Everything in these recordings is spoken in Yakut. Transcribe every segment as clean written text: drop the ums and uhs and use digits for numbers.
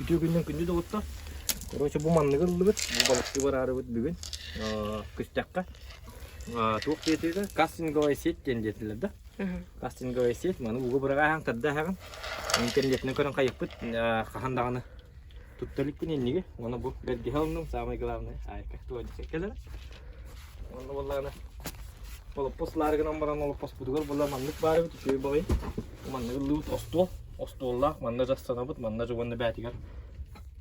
Үтүө күннэн күндү доҕоттор. Короче, бу манныгы ыллыбыт. Бу балыктыы бараарыбыт бүгүн. Күстэххэ. Туох диэтилэр? Кастинговая сеть диэн диэтилэр да? Кастинговая сеть. Маны ууга быраҕааһын, тарда Интернетинэн көрөн хайыппыт. Хаһан даҕаны тутта иликпин инниги. Уонна бу бэргэһэ ыллым. Самое главное. Айка, туох кэлэр. Онно буоллаҕына олоппос ылаары гынан баран олоппоспутугар буолла маннык баар эбит үчүгэй баҕайы. Маннык ыллыбыт остуол. Остуоллаах манна дьастанабыт, манна же уонна бээтигэр.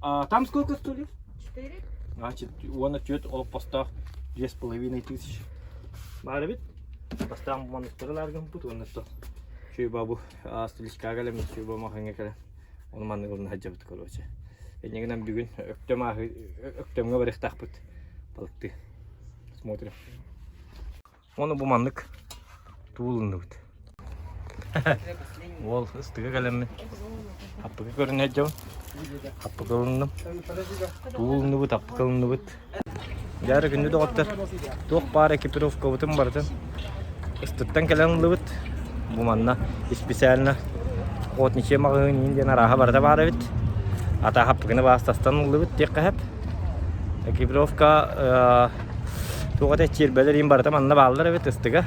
А, там сколько стульев? Четыре. Значит, уонна түөрт олоппостоох 2,5 тысячи. Баар эбит. Бастаан манныктары ылаары гыммыт уонна то үчүгэй бабу столичкаҕа кэлэммит үчүгэй бу маҕаһыыҥҥа кэлэн ону маннык ылына сылдьабыт короче. Инньэ гынан бүгүн Өктөм ааһы Өктөмҥө барыахтаахпыт балыктыы. Смотрим. Оны бу маннык туулуннубут. Уол ыстыга кэлэммин аппыга көрүнэ дьон. Аппыга ылынным. Туулуннубут, аппыга ылынныбыт. Дьаары күндү доҕоттор, туох баар экипировкабытын барытын ыстыттан кэлэн ыллыбыт. Бу манна специально охотничья маҕаһыын диэн арааһа барыта баар эбит. Ата хаппыгыны баастастан ыллыбыт диэххэ сөп. Экипировка туох этэ чиэрбэлэр иин барыта манна бааллар эбит ыстыга.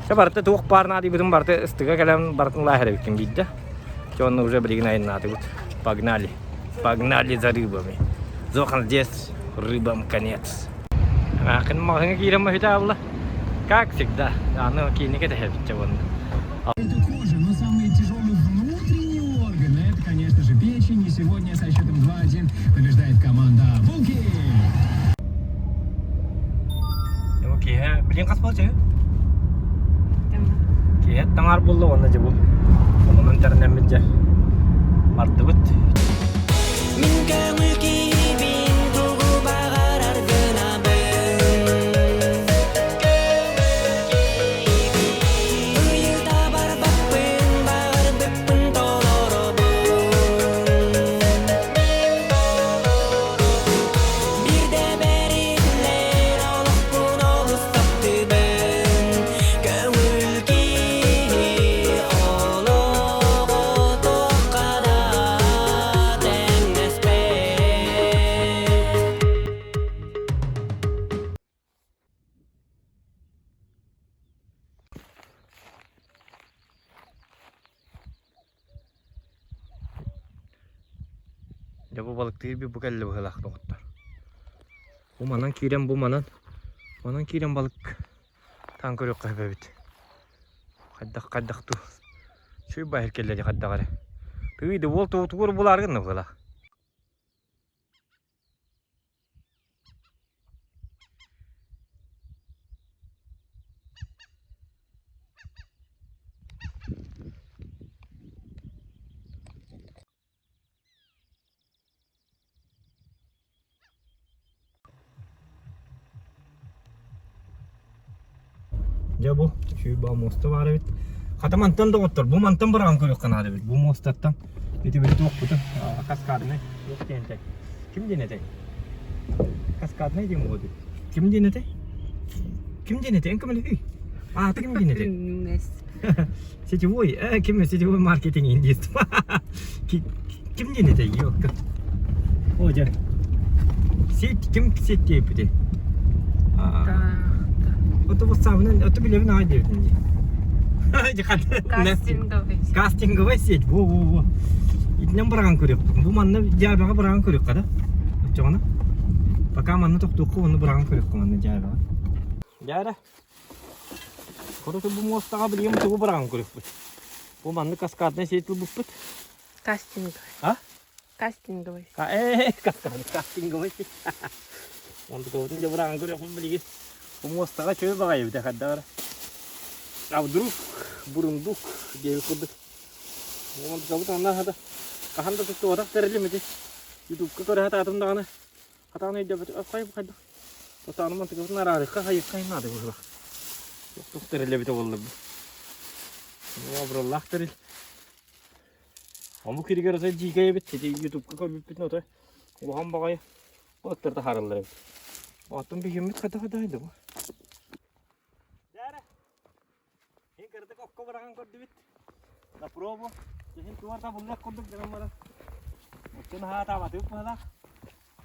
Чэ барыта туох баар наадыйбытын барыта ыстыга кэлэн барытын лааһар эбиккин биирдэ. Чэ онно уже билигин айаннаатыбыт. Погнали. Погнали за рыбами. Зохан здесь, рыбам конец. Аахын маҕаһыҥҥа киирэн маһыта аалла. Как всегда, аны киинэгэ тэһэбитчэ уонна. Это кожа, но самые тяжелые внутренние органы это, конечно же, печень. И сегодня со счетом 2-1 побеждает команда Волки. Киэһэ, билин хас буол чаһы? Киэһэ таҥар буолла уонна дьэ бу онон тэринэммит дьэ бардыбыт. Мин көҥүл киһибин тугу баҕарар гынабын Ыйыта барбаппын баҕарбыппын толоробун Биирдэ бэриллэр олохпун олус таптыыбын Көҥүл киһи олоҕо туохха да тэҥнэспэт Дьэ бу балыктыыр бу кэллэ быһыылаах доҕоттор. Бу манан киирэн бу манан манан киирэн балык таан көрүөххэ сөп эбит. Хайдах хайдах туу. Чуй баһыр кэллэ дии хайдах эрэ. Тыый да уол тугу булаары гынна быһыылаах. Дьэ бу сүүрбэ муоста баар эбит. Хата мантан доҕоттор, бу мантан быраҕан көрүөххэ наада эбит. Бу муостаттан ити били туохпутун каскаднай туох диэн этэй? Ким диэн этэй? Каскаднай диэн буолуо Ким диэн этэй? Ким диэн этэй? Эн көмөлөһүй. Аата ким диэн этэй? Сетевой, э, ким сетевой маркетинг индист. Ким диэн этэй? Ёлка. О, дьэ. Сеть, ким сеть диэбитий? Ото ватсабынан, ото билэбин аҕай диэбитин дии. Кастинговый. Кастинговая сеть, во-во-во. Итинэн быраҕан көрүөхпүт. Бу манна дьаабаҕа быраҕан көрүөххэ да. Оччоҕуна. Пока манна тохтуохха, онно быраҕан көрүөххэ манна дьаабаҕа. Дьаара. Короче, бу муостаҕа билигин тугу быраҕан көрүөхпүт. Бу маннык каскаднай сеть ылбыппыт. Кастинговый. А? Кастинговый. Э, кастинговый. Онтукабытын дьэ быраҕан көрүөхпүт билигин. Бу муостаҕа чөй баҕайы эбитэ хайдах эрэ. А вдруг бурундук диэбит курдук. Онтукабыт онно хата хаһан да туттубатах тэрилим ити. Ютубка көрө сатаатым даҕаны хатаан өйдөбөт хайдах Отааным мантыкабытын араарыахха хайыахха наада быһыылаах. Туох тэрил эбитэ буолла бу. Абыраллаах тэрил. Омук иригэр отой дьиикэй эбит. Ити ютубка көрбүппүтүн отой улахан баҕайы балыктар таһаараллар эбит. Оттон биһиммит хайда-хайда бу. Дьээрэ, Ин кыратык окко быраҕан көрдүбүт. На пробу. Иһин туор табыллыах курдук гынан баран. Оттон аһаатаабатыбыт быһалаах.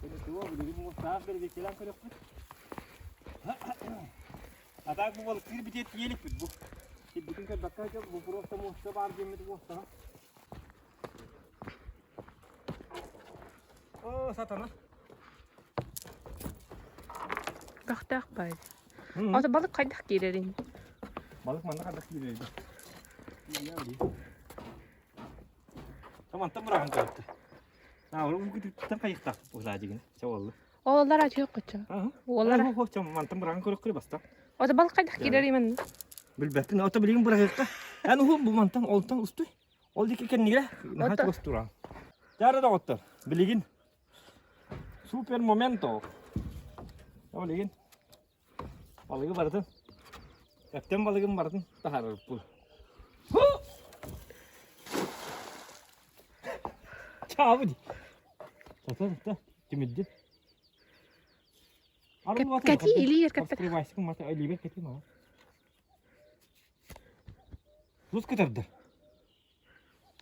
Көнөтүгө билигин муостаах бэрибиэккэлээн көрүөхпүт. А так бу балыктыыр битиэт тиийэликпит бу. Сирбитин көрбөккө сылдьан бу просто муоста баар диэммит муостаҕа. О, сатана. Көхтөөх баай. Ото балык хайдах киирэрин? Балык манна хайдах киирэрин? Мантан быраҕан көрөттө. Aa, хайыхтаах буһлаадьыгын. Чэ Олар ачык кыча. Олар. Мантан быраҕан көрөккүрү баста. Ото балык хайдах киирэрин манна? Билбэппин, ото билигин быраҕыахха. Эн уһун бу мантан олтон устуй. Ол диэки кэннигэр наһаа чугас туран. Дьара доҕоттор, билигин супер моменто. Ол билигин балыгы барытын эптэн балыгын барытын таһаарарбыт. Чаабы ди. Тата тата тимирди. Кэти илиир кэппет. Раскрывайся, мата илиибэр кэти маа. Тус кытарда.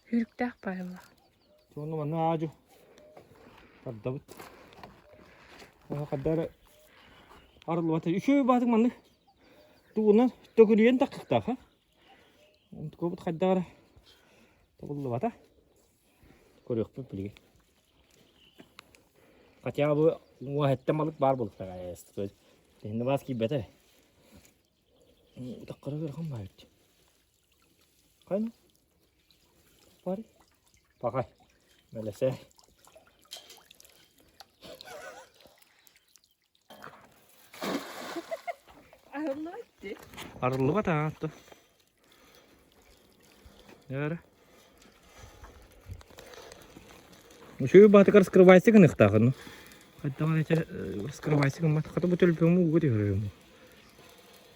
Сүүрүктээх баайыллах. Сонно манна аадьу тардабыт. Хадда эрэ арыллыбата. Үчүгэй баатык маннык тугунан төкүнүйэн таххыктаах ха. Онтукобут хайдах эрэ табыллыбата. Көрүөхпүт билигин. Хотя бы уоһэттэн балык баар буолуохтаах. Тэһиннэ баас киирбэтэ. Утаххара ыарахан баайбыт. Хайна? Пари? Пахай. Мэлэсэ. Арыллыбат дии. Арыллыбат аатты. Эрэ. Үчүгэй баатыгар раскрывайся гыныахтаахын. Хайдаҕын этэ раскрывайся гыммат. Хата бу төлөпүөҥҥэ ууга түһэрэрим.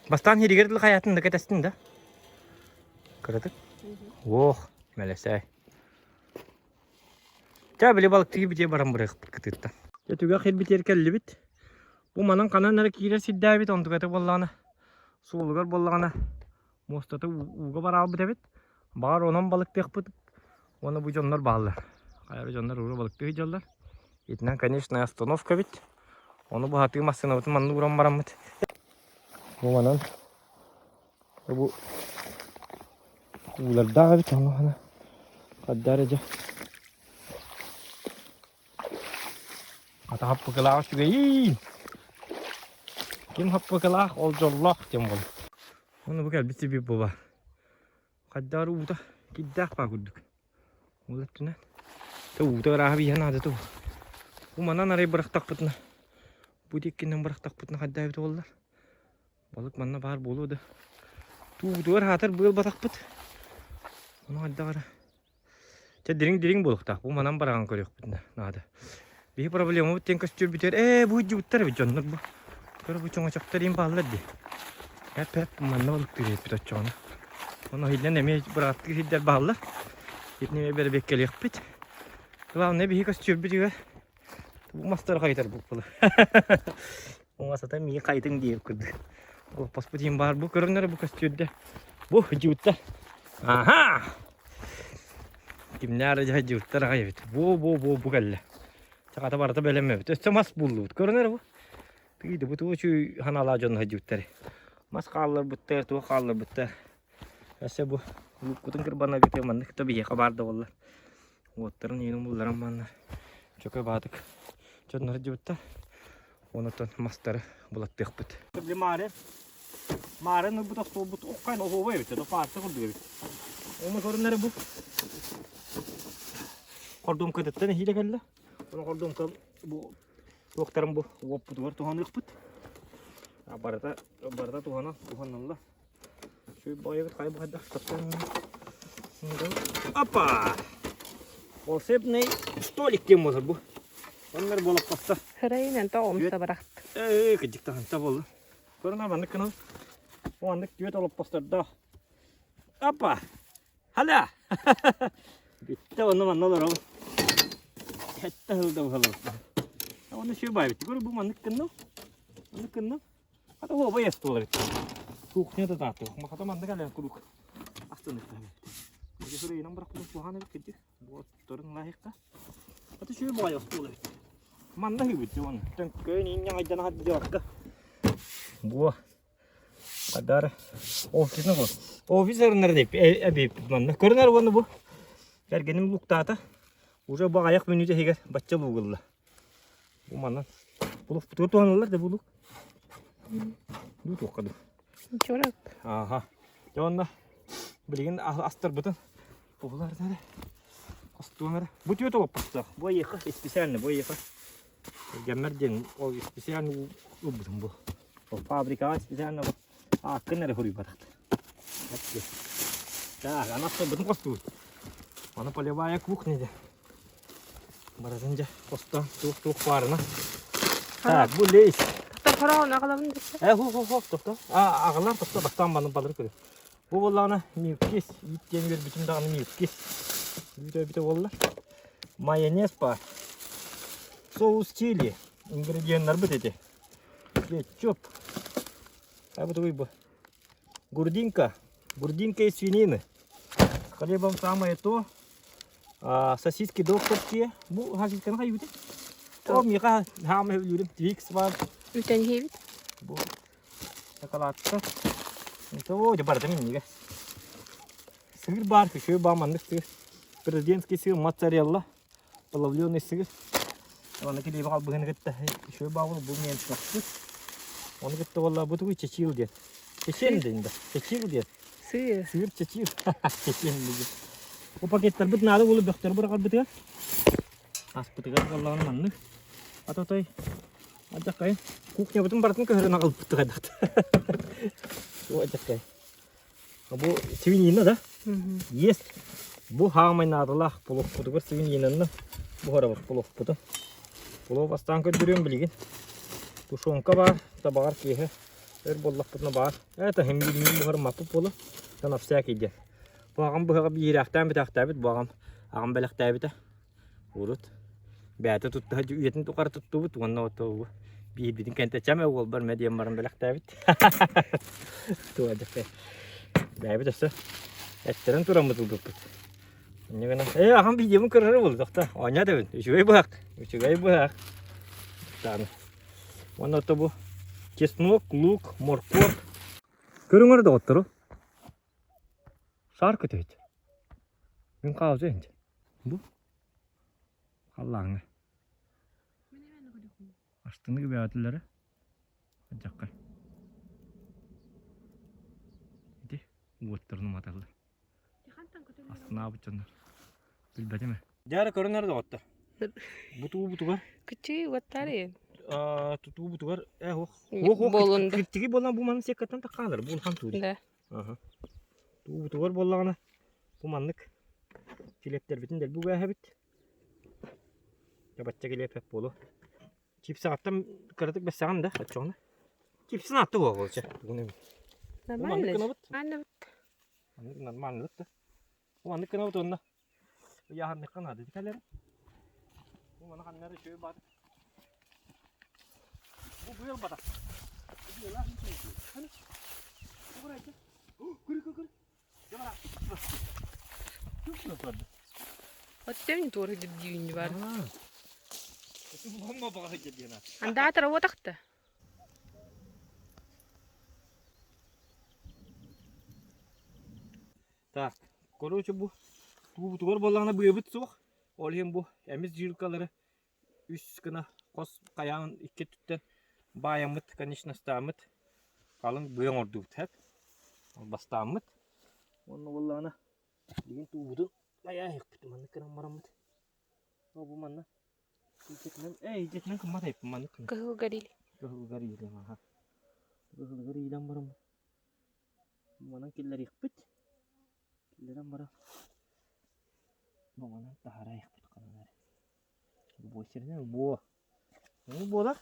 Бастаан иһигэр дылы хайаатын да кэтэстин да. Кыратык. Ох, мэлэсээй. Чэ, били балыктыы битиэ баран барыахпыт кытыттан. Дьэ, түгэх ирбитиэр кэллибит. Бу манан ханан эрэ киирэр сирдээбит, онтуката буоллаҕына, суолугар буоллаҕына, муостата ууга бараалбыт эбит. Баҕар онон балыктыахпыт уонна бу дьоннор бааллар. Хайа дьоннор уура балыктыы сылдьаллар. Итинэн, конечно, остановка эбит. Ону быһатыы массыынабытын манна ууран бараммыт. Бу манан бу уулардаах эбит ону хаддар дьэ. Ата хаппыкылаах үчүгэйиин. Ким хаппыкылаах ол дьоллоох диэн буолар. Ону бу кэлбит сибиир буола. Хайдаар уута кирдээх баа курдук. Ол өттүнэн. Тэ уута ырааһа биһэ наада ту. Бу манан арай бырахтахпытына, бу диэккинэн бырахтахпытына хайдаа эбит буоллар. Балык манна баар буолуо да. Туубутугар хаатар быыл батахпыт. Ону хайдах эрэ. Чэ дириҥ-дириҥ буолуохтаах. Бу манан бараҕан көрүөхпүт наада. Биһи проблемабыт диэн көстүөрбүтүгэр ээ бу дьыбыттар эбит дьоннор бу. Көрө бу чоҥочохтор им бааллар дии. Эп-эп манна балыктыыр эбиппит оччоҕуна. Ону иһинэн эмиэ бырааттыы сирдэр бааллар. Итини эмиэ бэрэбиэккэлиэхпит. Главное биһи көстүөрбүтүгэр бу мастары хайытар буоллар. Уҥасата мии хайытыҥ диир курдук. Олоппоспут иһин баар бу көрүҥнэрэ бу көстүөрдэ. Бу дьыбыттар. Аха! Кимнээх эрэ дьэ дьыбыттар аҕай эбит. Бу-бу-бу бу кэллэ. Чахата барыта бэлэм эбит. Өссө мас буллубут. Көрүн эрэ бу. Тыйды бу тугу үчүгэй ханаалаах дьон сылдьыбыттар. Мас хаалларбыттар, туох хаалларбыттар. Өссө бу лууккутун кырбанаргытыгар маннык да биһиэхэ баар да буоллар. Уоттарын иинин булларан манна чөкө баатык дьоннор сылдьыбыттар. Онотон мастары булаттыахпыт. Били маары маарын ылбыт остуолбут оххайын оһуобай эбит, это паарта курдук эбит. Оны көрүннэри бу хордуомкатыттан эһиилэ кэллэ. Оны хордуомка бу туохтарын бу уоппутугар туһаныахпыт. Барыта барыта туһана туһанылла. Опа! Волшебный столик диэн буолар бу. Оннор буолаппаста. Хырайынан тоҕумса барахт. Ээ, кыдьык таһынта буолла. Көрүнэ маннык гынан. Маннык түөт олоппостордоох. Опа! Халя! Бүттэ онно манна олоробут. Хэтте хылда быһалар. Оны сүр баайбыт. Көрө бу маннык гынным. Маннык гынным. Хата оһуобай остуол эбит. Кухня да тааттык. Хата маннык элээн куруук астыныктаах эбит. Ити сүрэйинэн бырахпытын куһаҕан эбит кырдьык. Буотторун лаһыахха. Аты үчүгэй баҕайы остуол эбит. Манна үһүбүт дьэ уонна. Төҥкөйөн иинньэҥ айдан аһардыбакка. Буо. Хадара. Офисна бу. Офис эринэр деп эбиппит манна. Көрүнэр уонна бу. Кэргэним луктаата. Уже бу аҕыйах мүнүүтэ иһигэр бачча луугулла. Бу манан. Булук туһаныллар да булук. Дуу туохха дуу. Чурак. Ага. Дьэ онно билигин астарбытын Оҕолор эрэ хостуом эрэ. Бу түөт олоппостох. Бу эйиэхэ специально, бу эйиэхэ. Кэргэммэр диэн ол специально ылбытым бу. Ол фабрикаҕа специально бу ааккын эрэ суруйбатахтар. Так, аны астарбытын хостуубут. Аны полевая кухня дьэ. Барытын дьэ хостоон туох-туох баарына. Так, бу лейс. Тохтор хороон аҕалабын десе. Э, хо хо хо, тохтоо. А, аҕалар тохтоо, бастаан манны балары көрү. Бу буоллаҕына мииркис, иит диэн үөрбүтүм даҕаны мииркис. Бүтэ-бүтэ буолла. Майонез баар. Соус чили. Ингредиеннарбыт эти. Кетчуп. А бу тугуй бу? Грудинка. Грудинка из свинины. Хлебом самое то. А, сосиски докторские. Бу сосисканы хайбыты? О, миэхэ хаамай өлүүрүм. Твикс бар. Үтэн иһэбит. Бу Шоколадка. Оо, дьэ барыта минньигэс. Сыыр баар, үчүгэй баар маннык сыыр. Президентский сыр, моцарелла, плавленый сыр. Оны килиэби халбыһыны кытта үчүгэй баар бу миэн сыыр. Оны кытта буолла бу тугуй чечил диэн. Чечен диэн да. Чечил диэн. Сыыр. Сыыр чечил. Чечен диэн. Бу пакеттарбыт наада буолу бөхтөр быраҕарбытыгар. Аспытыгар буоллаҕына маннык. Ататай Адьаккай. Кухнябытын барытын көһөрөн аҕалбыт хайдахта. Бу адьаккай. Бу свинина да? Есть. Бу хаамай наадалаах пловпутугар свининаны буһарабыт пловпутун. Плов бастаан көрдөрүөм билигин. Тушенка баар, табаҕар киэһэ өр буоллахпытына баар. Это хим билигин буһар маппыт буолу. На всякий день. Бу аҕам быһаҕа биирээхтээн бүтээхтээбит, бу аҕам аҕам бэлэхтээбитэ. Урут бэйэтэ тутта үйэтин тухары туттубут уонна ото биирбитин кэнтэчэм уолбар мэ диэн баран бэлэхтээбит. Туа дьэхэ. Бэйэбит өссө эттэрин тураммыт ылбыппыт. Инньэ гынан ээ аҕам видеобун көрөрө буолла оонньоо дэбин үчүгэй быһах үчүгэй быһах Тааны. Уонна ото бу чеснок, лук, моркуоп. Көрүҥ эрэ доҕоттору. Саар көтөйт. Мин хаалдьа инчэ. Бу халлааҥҥа. Астыныгы бэҕэтилэрэ адьакка. Ити уоттарын уматаллар. Астынаабыт дьоннор. Билбэтим ээ. Дьэ көрөн эрэ доҕоттор. Бу туубутугар Кычыы уоттары. тутуубутугар э ох ох ох Болунда. киртиги буолан бу маннык секкаттан таххаалар бу улахан туу Да. Туубутугар буоллаҕына бу маннык килиэптэрбитин дэлби угээһэбит. Дьэ бачча килиэп эп буолуо. Чипсаҕыттан кыратык бэссэҕин да оччоҕуна. Чипсын атты буолуо чэ. Тугун эбит. Бу маннык Нормально. гынабыт. Нормально. Маннык нормально да. Бу маннык гынабыт уонна ыйааһынныхха наада ити кэлэр. Бу маны ханна эрэ үчүгэй баар. Бу быйыл батах. Бу быйылаах үчүгэй. Ханы. Бу көрөйдө. Көрү көрү көрү. Оттем туора дирдиүүннү бар. Андаатар уотахта. Так, короче бу туубутугар буоллаҕына быабыт суох. Ол иһин бу эмис жилкалары үс гына хос хайаан икки өттүттэн баайаммыт, конечностааммыт халыҥ быа оҥордубут һэп. Бастааммыт. Уонна буоллаҕына билигин туубутун айааһыахпыт маннык гынан бараммыт. О бу манна илдьитинэн ээ илдьитинэн кыммат эбиппин маннык гына. Кыһылгар иил. Кыһылгар иилэн аха. Кыһылгар иилэн бараммыт. Манан киллэриэхпит. Киллэрэн баран Бу манан таһаарайахпыт ханан эрэ. Любой сиринэн буо. Ну буолар.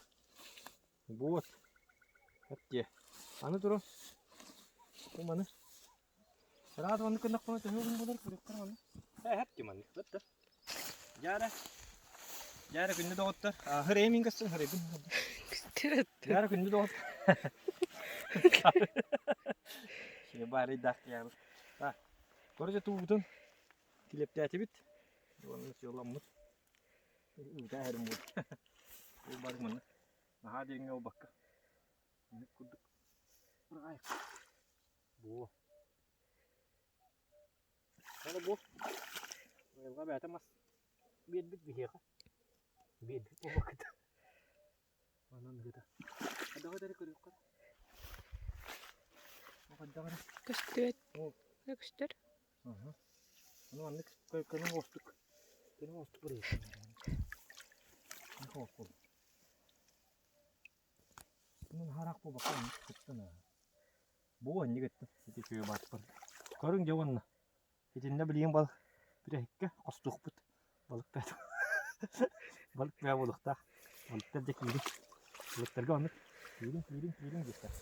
Вот. Эптиэ. Аны туран бу маны Сразу маннык гыннахпына төһө уһун буолар көрүөххэ манна. Ээ эптиэ маннык. Бытта. Дьаара. Дьаара күндү доҕоттор. Хырайым мин көстөн хырайбын. Дьаара күндү доҕоттор. Баарыйдаах диэҕин. Короче туубутун килэптээтибит. Уонна сыаламмыт. Ыыта иһэрим буолла. Ол балык маннык наһаа дириҥҥэ ылбакка маннык курдук быраҕайык. Буо. Аны бу айылҕа бэйэтэ мас биэрбит биһиэхэ. Биэрбит буолбаккыт. Манан ыһыта. Хайдах эрэ көрүөххэ. Хайдах эрэ. Көстүбэт. Көстөр. Ону маннык көнө оҥостук көнө оҥостук Бу онньук эттим ити үчүгэй баатпар. Көрүҥ дьэ уонна итиннэ билигин бал бүтэһиккэ хостуохпут балык бэт балык бэйэ буолуохтаах. Балыктар дьэ киириҥ. Балыктарга оннук киириҥ киириҥ киириҥ диэхтэр.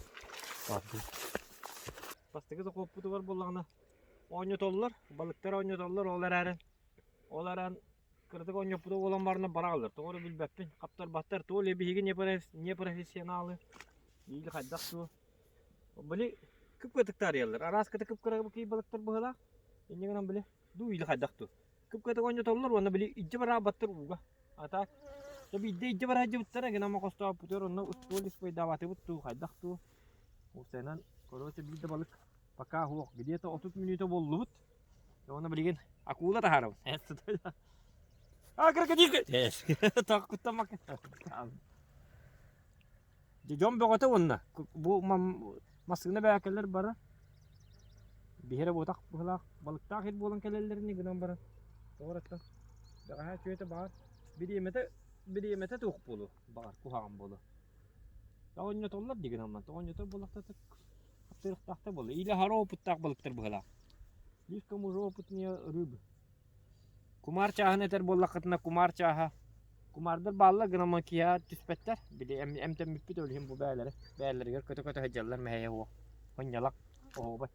Бастакы дохуоппутугар буоллаҕына оонньотоллор, балыктар оонньотоллор, ол эрээри ол эрэн кыратык оонньоппута буолан баран барааллар. Тоҕо эрэ билбэппин, хаптарбаттар. То ли биһиги не профессионалы, или хайдах дуу. Били кып-кыратык таарыйаллар. Арааската кып-кыра балыктар быһыылаах. Инньэ гынан били дуу или хайдах дуу. Кып-кыратык оонньотоллор уонна били илдьэ бараабаттар ууга. А так биирдэ илдьэ бара сылдьыбыттара гынан хостооппутугар онно устуол испайдаабатыбыт дуу хайдах дуу. Уопсайынан короче биир да балык пока суох. Где-то 30 мүнүүтэ буоллубут. Уонна билигин акула таһаарабын. А, крокодил! Тохкуттамак. Дьон бөҕөтө уонна бу массыына бээкэлэр бары биһиэрэ буотах быһылаах балыктаах ир буолан кэлэллэрин гынан баран тоҕо бэҕэһээ үчүгэйтэ баҕар бириэмэтэ бириэмэтэ туох буолуо баҕар куһаҕан буолуо тоҕонньотоллор дии гынан тоҕонньотор буоллахтара хаптырыахтаахтар буолла или аһара опыттаах балыктар быһылаах слишком уже опытные рыбы Кумаар чааһын этэр буоллаххытына, кумаар чааһа кумаардар бааллар гынан киһи түспэттэр. Били эмтэммиппит ол иһин бу бээлэрэ бээлэригэр көтө-көтө сылдьаллар мэһэйэ суох. Мунньалах оһуобай.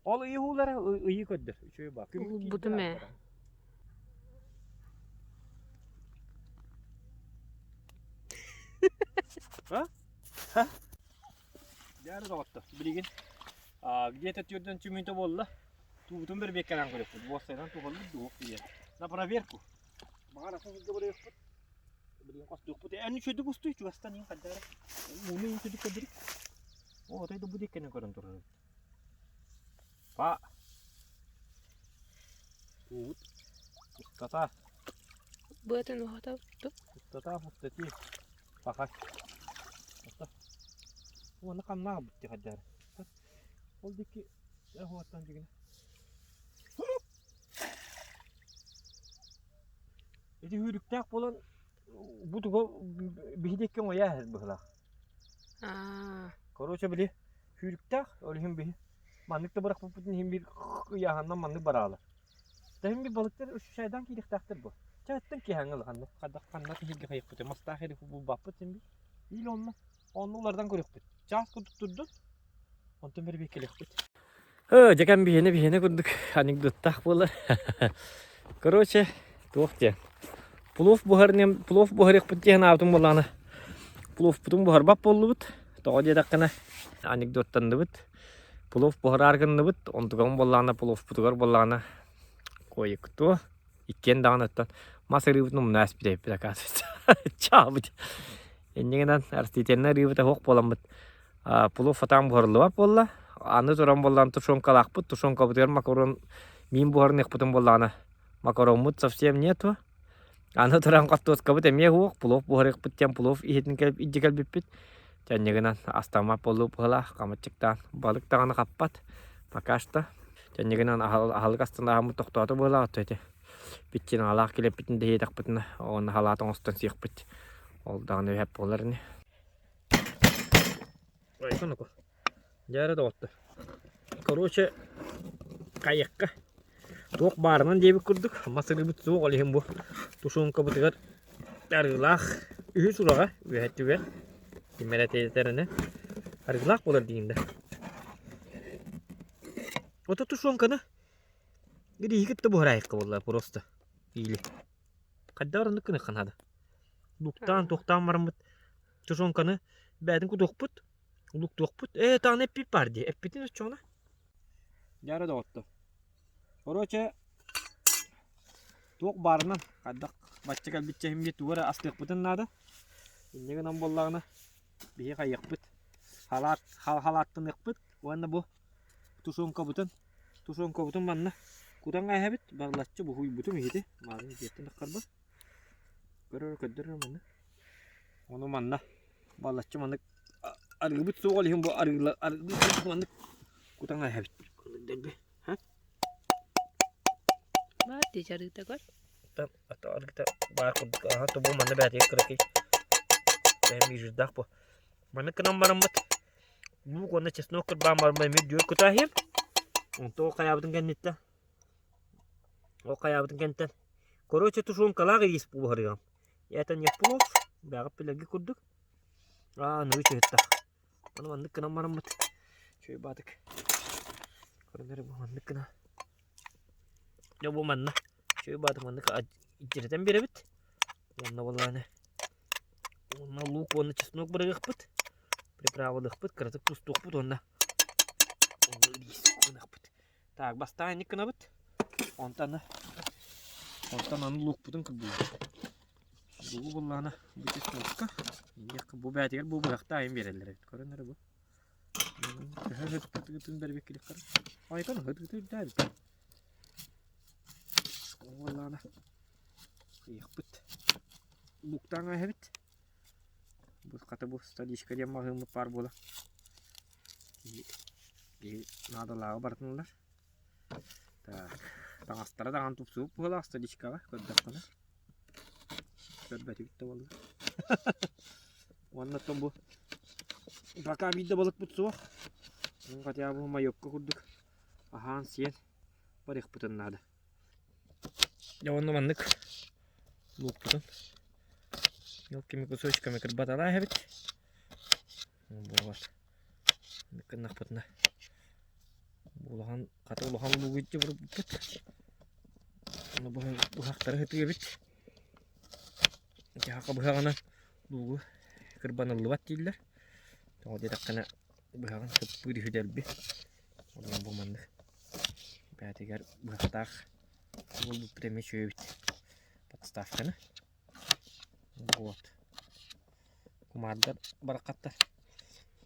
Ол ыйы уулара ыйы көрдөр. Үчүгэй баа. Улбутум ээ. А? Дьаары доҕоттор, билигин где-то төрдөн түмүтэ буолла. Туубутун бэрбиэккэлээн көрүөхпүт. Буоссайынан туһалыыр дуо диye. На проверку. Баҕар атын сиргэ барыахпыт. Билигин хостуохпут. Эн үчүгэйдик устуй чугастан иин хайдах эрэ. Мууну иин түдүк көрдүрүк. О, отой да бу диэккэнэн көрөн турар эбит. Па. Туубут. Пустота. Быатын уһата Пустота пустоти. Пахай. Уонна ханнаах бутти хайдах эрэ. Ол диэки Эһуоттан дьигинэ. Ити сүүрүктээх буолан бу туга биһи диэки оҥойо иһэр быһыылаах. Аа. Короче били сүүрүктээх, ол иһин биһи маннык да бырахпыппытын иһин биир ыйааһынынан маннык бараалар. Тэһин бир балыктар үчүгэйдэн киириэхтээхтэр буо. Чэ, киһаҥҥа улаханнык хайдах ханна киһиргэ хайыппыт мастаах ири булбаппыт син бир. Или онно онно улардан көрүөхпүт. Чаас курдук турдун. Онтон бэрбиэккэлиэхпит. Дьэкэн биһиэнэ биһиэнэ курдук анекдоттаах буолар. Короче, туох диэн. Плов буһарыам, плов буһарыахпыт диэн аабытым буоллаҕына, пловпутун буһарбат буоллубут. Тоҕо диэтэххинэ, анекдоттанныбыт. Плов буһараар гынныбыт, онтугам буоллаҕына пловпутугар буоллаҕына кое-кто иккиэн даҕаны оттон мас ырыыбытын умна ааспыт оказывается. Чаабыт. Инньэ гынан растительнай ырыыбыта суох буоламмыт плов фатаан буһарыллыбат буолла. Аны туран буоллаҕына тушенкалаахпыт, тушенкабытыгар макарон миин буһарыныахпытын буоллаҕына макароммут совсем нету. Аны туран хортуоскабыт эмиэ суох, плов буһарыахпыт диэн плов иһитин илдьэ кэлбиппит. Чанньыгынан астаммат буолуу быһыылаах, хамыччыктаан балык даҕаны хаппат пока что. Чанньыгынан аһылык астынааһыммыт тохтоото быһыылаах отто ити. Питчиналаах килэппитин дэһиэтэхпитинэ, уонна халаат оҥостон сиэхпит. Ол даҕаны үһэп буолар ини. Дьэ доҕоттор. Короче, хайыахха туох баарынан диэбит курдук мас ырыыбыт суох ол иһин бу тушенкабытыгар арыылаах үһүс ураҕа үөһэттүгэр ким эрэ этэринэ арыылаах буолар диин да. Ото тушенканы ирииһи кытта буһараайыкка буолла просто или хайдах оннук гыныахха наада. Луктаан туохтаан бараммыт тушенканы бээтин кутуохпут Улуктуохпут. Ээ, тааны эппит баар дии. Эппитин оччоҕуна. Дьаара доҕоттор. Короче, туох баарынан хайдах. Бачча кэлбиччэ иһин тугу эрэ астыахпытын наада. Инньэ гынан буоллаҕына биһи хайыахпыт, халаат халааттаныахпыт уонна бу тушенкабытын тушенкабытын манна кутан кээһэбит, баллаччы буһуйбутум иһити маарын дьиэттэн таххарбын. Көрөр көрдөрөр манна. Ону манна баллаччы маннык арыыбыт суох ол иһин бу арыыла арыыбыт маннык кутан кээһэбит. Дэлби. Баар дии дьарыыта көр. Арыыта баар курдук аха тобу манна бээтигэр кыракый бэйэм бу. Маннык гынан бараммыт луук уонна чеснок кырбаан бараммыт эмиэ дүөр кутааһыйым. Онтон ол хайаабытын кэнниттэн ол хайаабытын кэнниттэн короче тушенкалаах иис буһарыам. Это не плов, бэҕэ пилэрги курдук. Аа, аныгы чыһыттах. Ону маннык гынан бараммыт үчүгэй баатык көрөн эрэ бу маннык гына дьэ бу манна үчүгэй баатык маннык иччирэтэн биэрэбит уонна буоллаҕына уонна лук уонна чеснок бырагыахпыт приправалыахпыт кыратык тустуохпут уонна уонна рис гыныахпыт Так, бастаан инник гынабыт. Онтон онтон аны луукпутун кырбыыбыт. Луугу буллаҕына бу чеснокка бу бээтигэр бу быһахта айан биэрэллэр эбит. Көрөн эрэ бу. Төһө ытытын бэрбиккилик көрөн. Айтан ытыты үрдээбит. Буоллаҕына ыйыахпыт. Лууктаан ааһабыт. Бу хата бу столичка диэн маҕаһыыммыт баар буолар. Киһи наадалааҕы барытын ылар. Так, таҥастара даҕаны тупсубут быһыылаах столичкаҕа көрдөххүнэ. Көрбөтүбүт да буолла. Уонна оттон бу пока биир да балыкпыт суох. Хотя бы майокка курдук аһаан-сиэн барыахпытын наада. Дьэ уонна маннык луукпутун мелкими кусочками кырбаталаа эбит. Буолар. Гыннахпытына улахан хата улахан луугу иччи бурбуппут. Ону быһахтары сытыы эбит. Дьаһака быһаҕынан луугу кырбаныллыбат дииллэр. Тоҕо диэтэххинэ быһаҕын сыппыыр үһү дэлби. Онон бу маннык бээтигэр быһахтаах буолбуппут эмиэ үчүгэй эбит подставканы. Вот. Кумаардар бараххаттар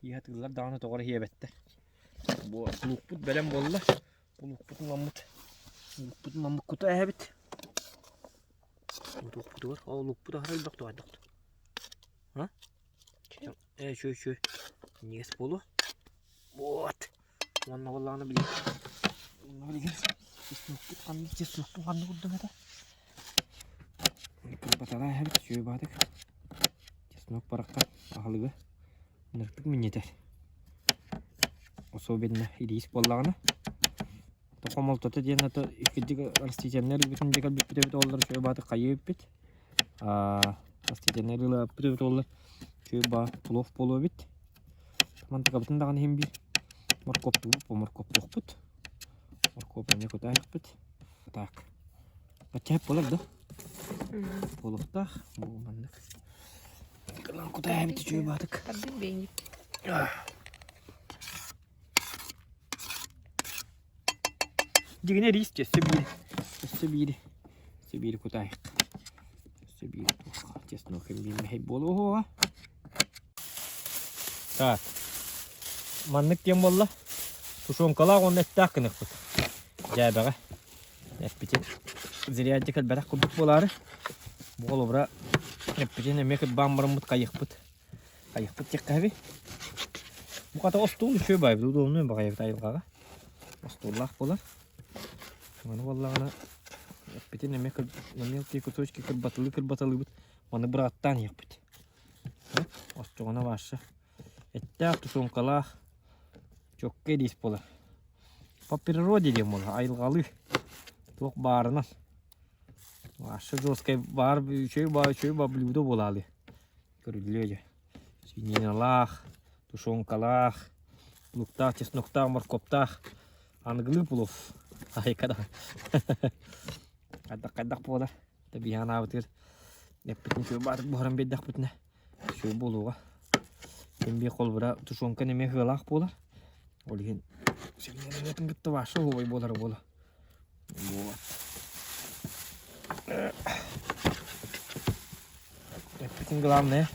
иһэ тыыллар даҕаны тоҕо эрэ иһиэбэттэр. Бу луукпут бэлэм буолла. Бу луукпутун ылламмыт. Луукпутун ылламмыт кута эһэбит. Луукпутугар ол луукпут аһара элбэх туһайдах. А? Ээ, үчүгэй үчүгэй. Минньигэс буолуо. Вот. Уонна буоллаҕына билигин уонна билигин чеснокпут ханнык чеснокпут ханнык курдук этэ? Кырбатаҕа эһэбит үчүгэй баатык. Чеснок барахха аһылыгы ынырыктык минньитэр. Особенно ириис буоллаҕына. Хомолтото диэн ото иккирдик растительнай ырыыбытын дьэ кэлбиппит эбит уоллар үчүгэй баатык хайыы эбиппит. Растительнай ырыылааппыт эбит уоллар үчүгэй баа плов буолуо эбит. Мантыкабытын даҕаны иһин биир моркуоптуубут бу моркуоптуохпут. Моркуоп эмиэ кутаайахпыт. Так. Бачча буолар да? Буолуохтаах. Бу маннык. Кутаайабыт үчүгэй баатык. Тардын бэйник. Дьигинэ рис өссө биир, өссө биир, өссө биир кутаайык. Өссө биир туох чеснок биир мэһэй буолуоҕа. Так, маннык диэн буолла. Тушенкалаах уонна эттээх гыныахпыт. Дьээбэҕэ. Эппитин зря кэлбэтэх курдук буолаары. Бу холобура эппитин эмиэ кырбаан бараммыт хайыахпыт. Хайыахпыт диэххэ эбий. Бу хата остуол үчүгэй баайбыт, удобнай баҕайыбыт айылҕаҕа. Остуоллаах буолар. Маны буоллаҕына эппитин эмиэ на мелкие кусочки кырбатылыы кырбаталыыбыт. Маны бырааттаан иһиэхпит. Оччоҕуна вообще эттээх, тушенкалаах чокка ириис буолар. По природе диэн буолар, айылҕалыы. Туох баарынан. Вообще жесткай баар үчүгэй баа үчүгэй баа блюдо буолаалыы. Көрүллүө дьэ. Свининалаах, тушенкалаах, луктаах, чесноктаах, моркуоптаах аныгылыы плов. Айка да. Хайдах хайдах буолар. Тэбиһэ анаабытыгар эппитин үчүгэй баатык буһаран биэрдэхпитинэ үчүгэй буолуоҕа. Ким биир холобура тушенка эмиэ сыалаах буолар. Ол иһин свининатын кытта вообще оһуобай буолара буолар. Вот. Итин главное,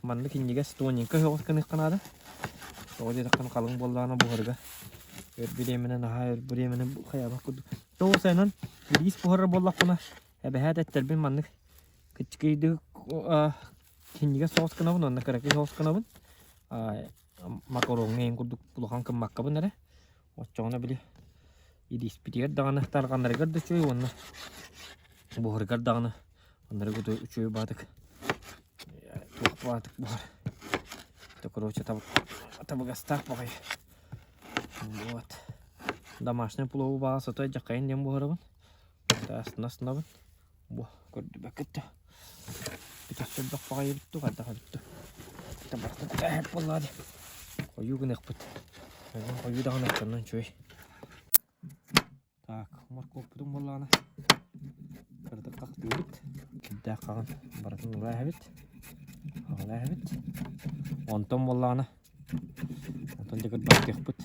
маннык инньигэс тоненько өһөҕүс гыныахха наада. Тоҕо диэтэххинэ халыҥ буоллаҕына буһарга өр бириэмэнэн аһаа өр бириэмэнэн хайаабат курдук. Тоҕо сайынан ириис буһарар буоллахпына эбэһээт эттэрбин маннык кыччыкыйдык кинигэ соҕус гынабын уонна кыракый соҕус гынабын. Макароҥҥа эҥин курдук улахан гыммаккабын эрэ. Оччоҕуна били ирииспитигэр даҕаны тарҕанарыгар да үчүгэй уонна буһарыгар даҕаны оннук үчүгэй баатык туох баатык буһар. Это короче табыгастаах баҕайы. Вот. Домашний плову баҕа сото дьахайын диэн буһарабын. Астына астынабын. Бу көрдүбэккит да. Бүтөссө элбэх баҕайы эбит дуу, хайдах эбит дуу. Табахта кутаа буоллаа дии. Хойуу гыныахпыт. Хойуу даҕаны оччоннон үчүгэй. Так, моркуоппутун буоллаҕына кыратык хахтыыбыт. Кирдээх хаҕын барытын ыла эһэбит. Аҕала эһэбит. Онтон буоллаҕына онтон дьэ кырбастыахпыт.